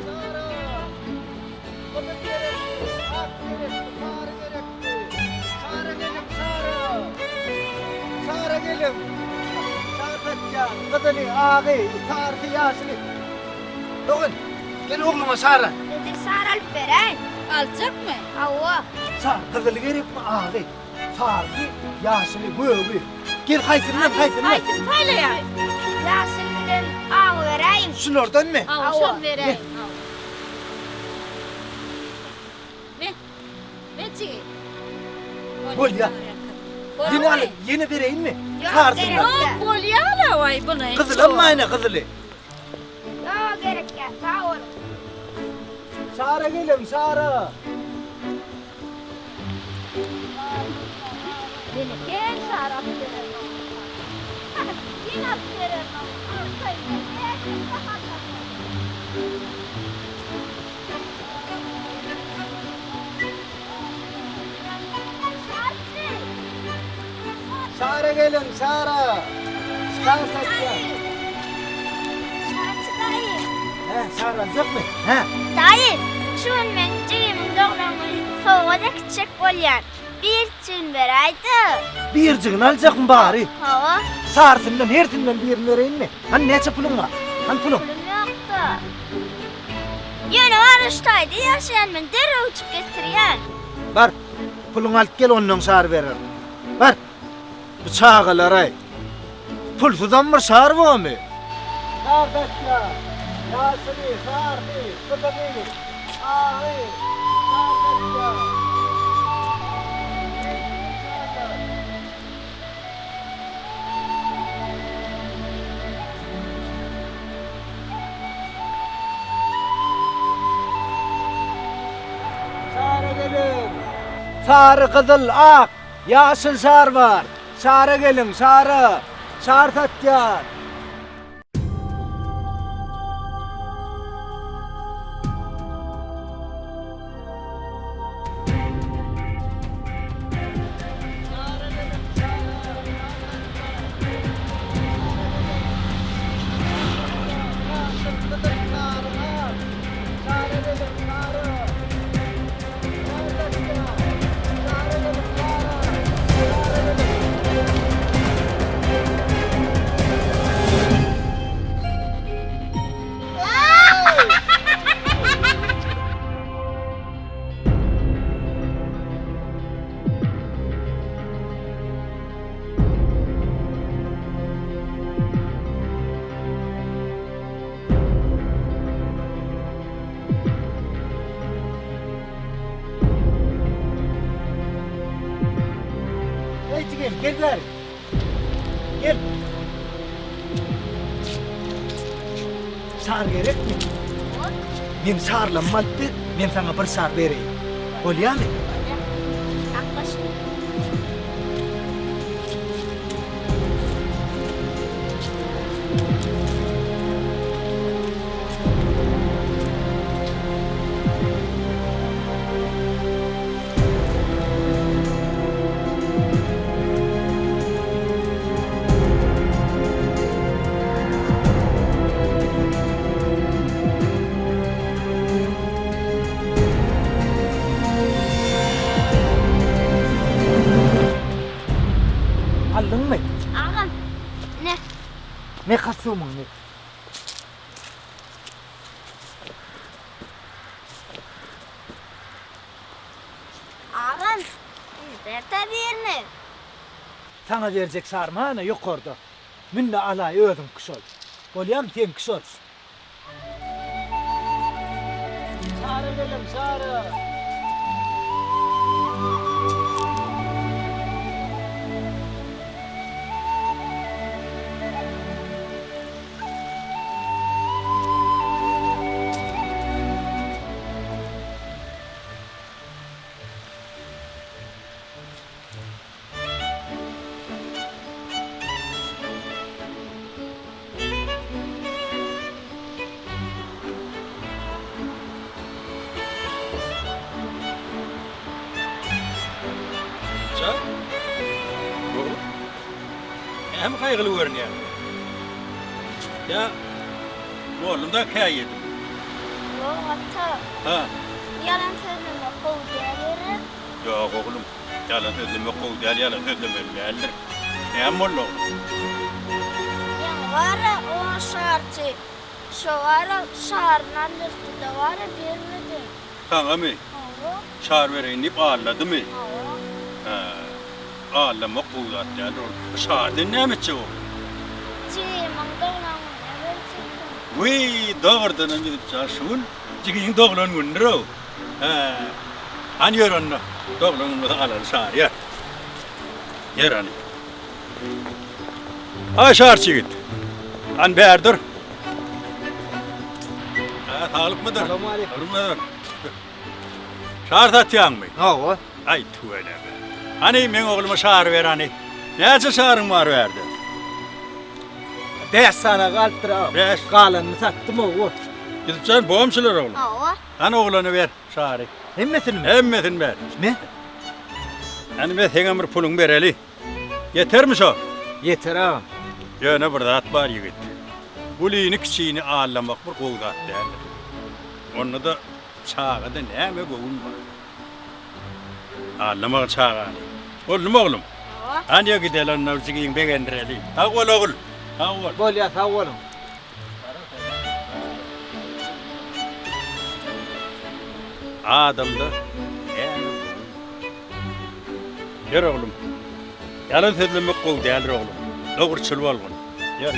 Sara! Gyzyl gerekmi, ak gerekmi, sary gerekmi? Sara geliň, Sara! Sara geliň! Şar satýan, gyzyly, agy, sarysy, ýaşyly. Dogan, gel ogluňa şar al. Eje şar alyp beräý. Aljakmy? Hawa. Şar, gyzyly gerekmi, agy? Sarysy, ýaşyly, gögi. Gel haýsyndan, haýsyndan? Haýsyny saýlaýaý? Ýaşyl bilen agy beräýiň. Şulardanmy? Hawa, şony beräýiň. Me. Me jigi. Bolýa. Ýene al, ýene bereýinmi? Sarsyndan. Ýok, bolýa-la, waý, buny. Gyzylam maýna gyzyly. Ýok, gerek däl, sag boluň. Şara geliň, şara. Ýene kän şar alyp bererin oňa. Ýene alyp bererin oňa. Arkaýyn bol, näçe sahardan bolsun. Şarçy! Şara geliň, şara! Şar satýan. Şarçy daýy! Hä, şar aljakmy? Hä? Daýy, şu gün meň jigimiň doglan güni, sowgat äkitjek bolýan. Birjigini beräý-de. Birjigini aljakmy bary? Hawa. Sarysyndan, hersinden birini bereýinmi? Hany näçe puluň bar? Hany puluň? Pulum ýok-da. Ýöne bar şu taýda ýaşaýan men, derrew uçup getirýän. Bar, puluňy alyp gel, onnoň şar bererin. Bar. Bu çagalar-aý. Pulsuzam bir şar bormy? Şar satýar. Ýaşyly, sarsy, gyzyly, agy. Şar satýar. Şara geliň. Sary, gyzyl, ak. Ýaşyl şar bar. Şara geliň, şara. Şar satýan. Eý jigim, gel bäri. Gel. Şar gerekmi? Men şarlammy alyp ber, men saňa bir şar bereýin. Bolýamy? Bolýar. Haklaşyň. Aldyňmy? Agam, ine. Ne kostýumyň ne? Agam, indi ber-dä birini. Saňa berjek şarym hana ýokarda. Mün-de alaý özüňki şol. Bolýamy seňki şol. Şara geliň, şara! Jan, oglum, näme gaýgyly görünýäň? Ýa, mollum-da käýedim. Ýok, ata. Ha. Ýalan sözlemek gowy däl gerek? Ýok, oglum. Ýalan sözlemek gowy däl, ýalan sözlemeli däldir. Näme boldy, oglum? Ýaňy bar-a, o şarçy. Şo bar-a, şaryny aldyrtdy-da bar-a, bermedi. Saňamy? Hawa. Şar bereýin diýip aldadymy? Hawa. Hä. Aldamak gowy zat däldir oglum. Bu şary sen näme etjek, oglum? Jigimiň doglan gününe berjekdim. Wiý, dogrudanam Ýusupjan, şu gün jigiň doglan günüdir-ow. Hä. Hany ýör onda, doglan gün bolsa alaly şary, ýör. Ýör hany. Aý, şarçy ýigit. Hany bäri dur. Hä, saglykmydyr? Salowmaleýkim. Saglykmydyr? Şar satýaňmy? Hawa. Aý, tüweleme. Hany, meň ogluma şar ber hany. Näçe şaryň bar bärde? Bäş sany galypdyr agam. Bäş. Galanyny satdym hawa. Ýusupjan, bomşular oglum. Hawa. Hany oglana ber şary. Hemmesinimi? Hemmesini ber. Me? Hany me seňem bir puluňy bereli. Ýetermi şo? Ýeter agam. Ýöne bir zat bar ýigit. Ulyny kiçini aldamak bir gowy zat däldir. Onda-da çagada näme göwün bar. Aldamagyn çagany. Boldumy oglum? Hawa. Hany ýa gideli onda jigiňi begendireli. Sag bol ogul. Sag bol. Bolýa sag boluň. Adamda näme göwün bar. Ýör oglum. Ýalan sözlemek gowy däldir oglum. Dogruçyl bolgun. Ýör.